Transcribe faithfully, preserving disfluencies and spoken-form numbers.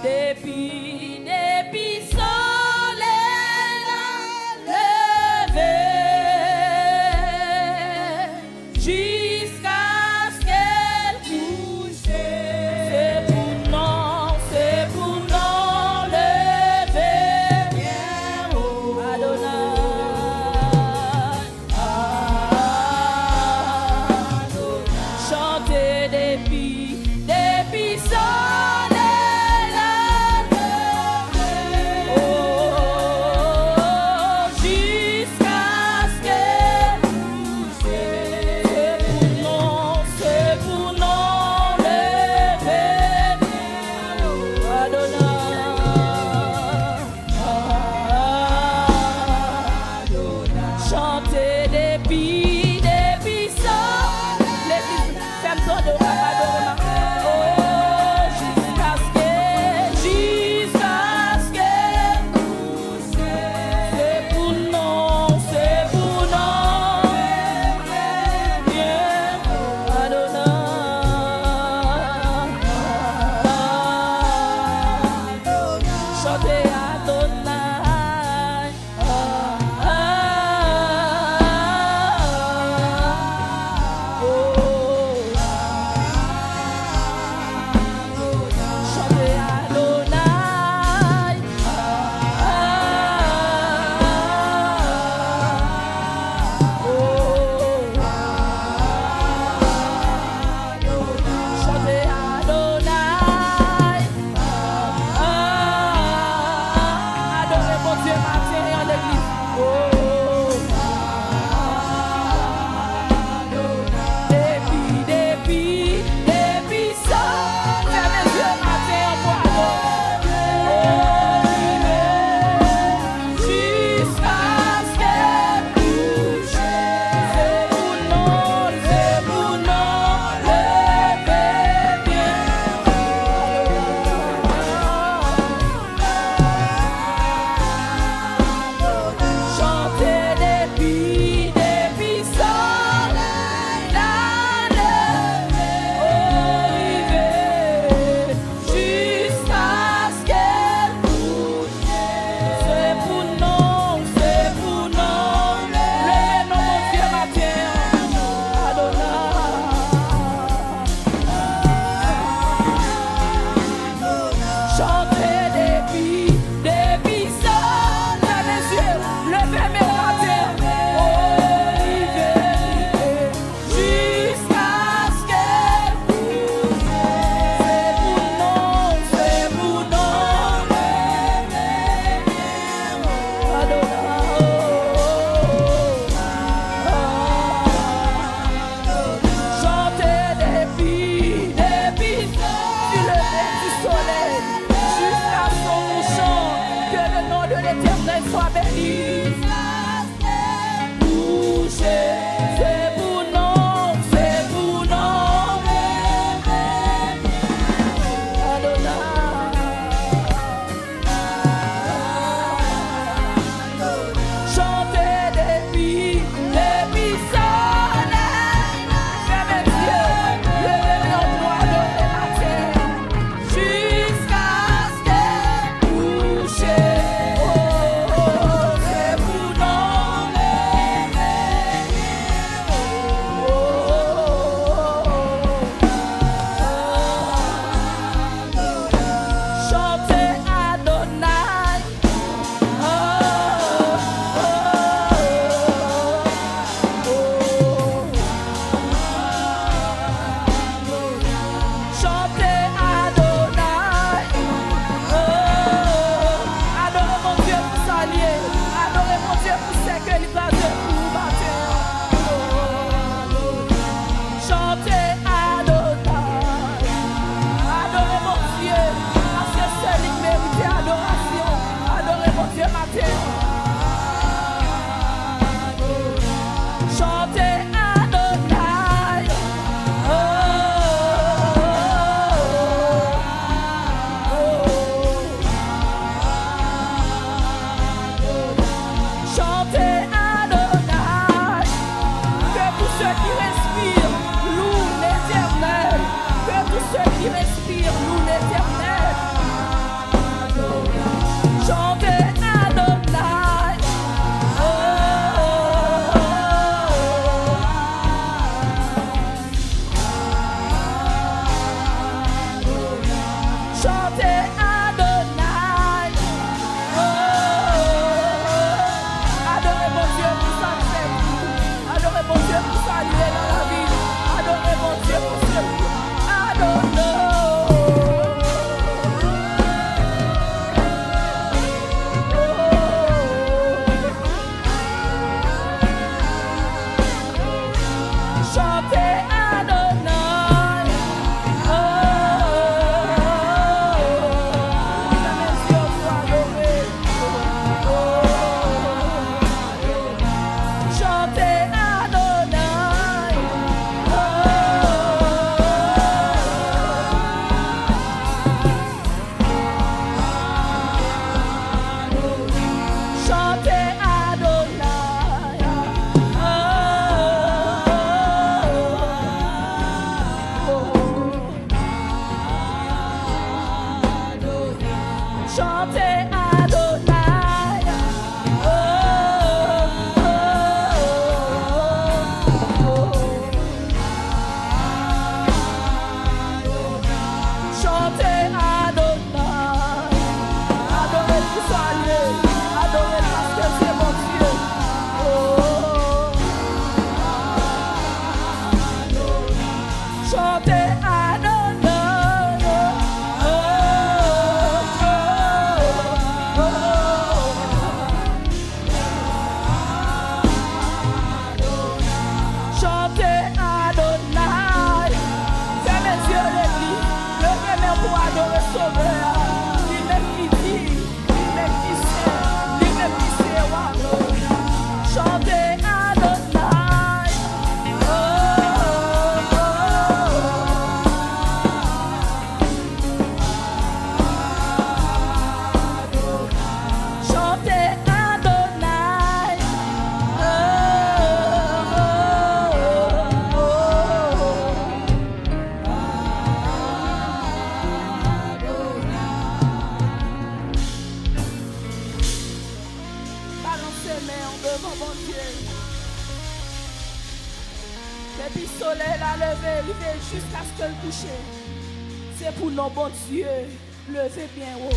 Depi, depi solèy la leve, jiskaske l kouche, se pou non, se pou non leve byen wo. Adonai. Chante depi, depi solèy la leve. Oh, jiskaske se pou non, se pou non leve. Adonai. Chante depi, depi sa. Legliz, fè m tande w ap adore m. Oh, jiskaske, jiskaske se pou non, se pou non. Adonai. Chante Adonai. Ah, ah, oh. Chante Adonai. Ah, ah, oh. Chante Adonai. Ah, adore Bondye maten an, legliz. Oh. Depi, depi, depi sa. Fèmen zye maten an pou adore. Oh, rive. Jiskaske l kouche, se pou non, se pou non leve byen. Chante depi, depi solèy la leve, oh, rive. Jiskaske l kouche. Se pou non, se pou non. Leve non Bondye maten an. Adonai. Chante depi, depi sa. Fèmen zye, leve men maten an. Oh, rive, rive. Jiskaske l kouche, se pou non, se pou non leve byen wo. Adonai. Chante depi, depi ti leve ti solèy, jiska son kouchan, que le nom de l'Éternel soit béni. Kouche, se pou non, se pou non. Adonai. Chante depi, depi solèy la. Fèmen zye, leve men w pou adore maten. Jiskaske l kouche. Oh, oh, oh, se Chante Adonai. Chante Adonai. Fèmen zye yo, legliz. Leve men pou adore Sovè a. Li menm ki di. Li menm ki sen, li menm ki se wa. Chante Adonai. Oh, oh, oh. Chante Adonai. Oh, oh, oh, oh. Balanse men w devan Bondye. Depi solèy la leve, rive jiskaske l kouche, se pou non Bondye leve byen wo.